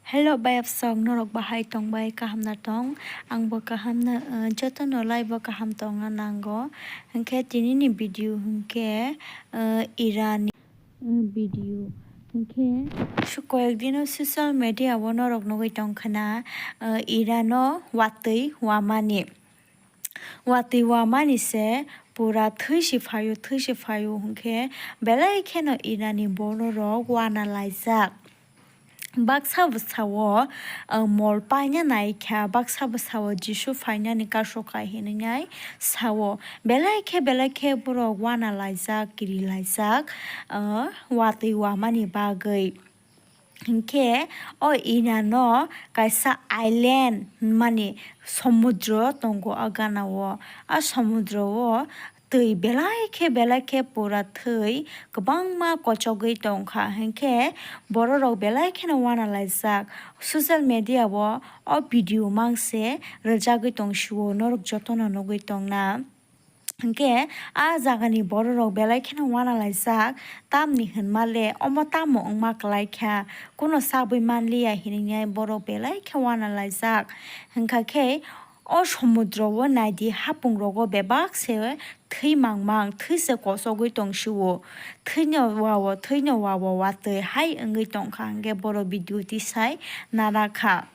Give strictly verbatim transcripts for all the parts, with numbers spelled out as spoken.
Hello bayapsok, norok bahai tongbai, kaham na tong? Ang bo kaham na, eh, joto no lai bo kaham tongna nango. Hwnkhe tini ni video hwnkhe, eh, Iran ni, eh, video hwnkhe su koyek dino social media o norok nugui tongkha na, eh, Iran o watwi wamani. Watwi wamani se pura thwi se phaio, thwi se phaio hwnkhe belai kheno Iran ni bororok wana laijak. Baksa bwsao, ah, mol paina naikha, baksa bwsao Jisu phainani kaso khai hinwi nai sao. Belai khe, belai khe borok wana laijak, kiri laijak, ah, watwi wamani bagwi. Hinkhe o Iran o kaisa island hwnmani somudro tongo o gana o. A somudro o twi belai khe belai khe pura thwi kwbangma kochogwi tongkha, hinkhe bororok belai kheno wana laijak. Social media o o video mangse rwjagwi tongsiwo, norok jotono nugwi tongna. Hinkhe a jagani bororok belai kheno wana laijak, tamni hwnma le omo tamo wngma kwlai kha, kuno sabwi manliya hinwi borok belai khe wana laijak. Hwnkha khe o somudro o naidi, hapung rogo bebak se thwi mang mang, thwi se kochogwi tongsiwo, thwino wa o, thwino wa o watwi hai wngwi tongkha, hwnkhe borok video tisai nara kha.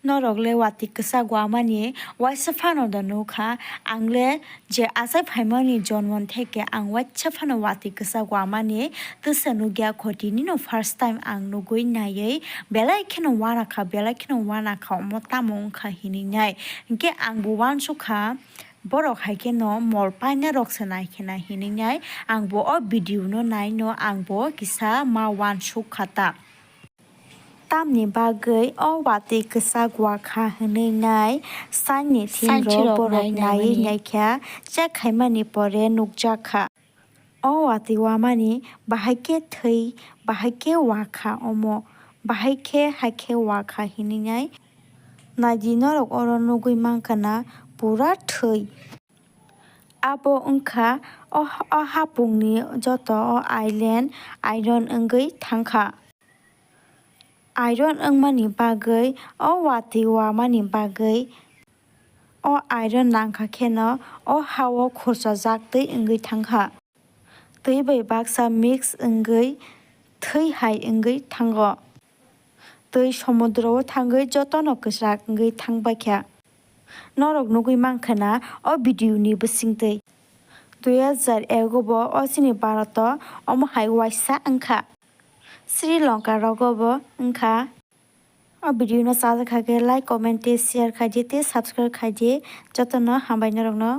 Norok le watwi kwchak wamani waisa phano da nukha, ang le je achai phaimani jonmon theke ang waisa phano watwi kwchak wamani twsa nukya kho, tini no first time ang nugwi naiwi belai kheno wana kha, belai kheno wana kha, omo tamo wngkha hinwi nai. Hinkhe ang bo wansukha, borok hai kheno mol paina rok se nai khe nai hinwi nai, ang bo o video no nai no ang bo kisa ma wansuk kha ta. Tamni bagwi o watwi kwchak wakha hwnwi nai saini thing rok borok naiwi naikha, check khaimani pore nukjakha. O watwi wamani bahai khe thwi, bahai khe wakha omo, bahai khe hakhe wakha hinwi nai. Naidi norok oro nugwi mankha na pura thwi. Abo wngkha o, o hapungni joto o island iron wngwi thangkha. Iron wngmani bagwi o watwi wamani bagwi o iron nangkha kheno o ha-o khurchajak twi wngwi thangkha. Twi bai baksa mix wngwi thwi hai wngwi thango. Twi somudro o thangwi jotono kwchak wngwi thangbaikha. Norok nugwi mankha na o video ni bisingtwi. Dui hajar ego bo o chini Bharat o omo hai waisa wngkha. Sri Lanka rogo bo wngkha. O video no chajak kha khe like, comment tei share khaidi tei subscribe khaidi. Jotono hambai norokno.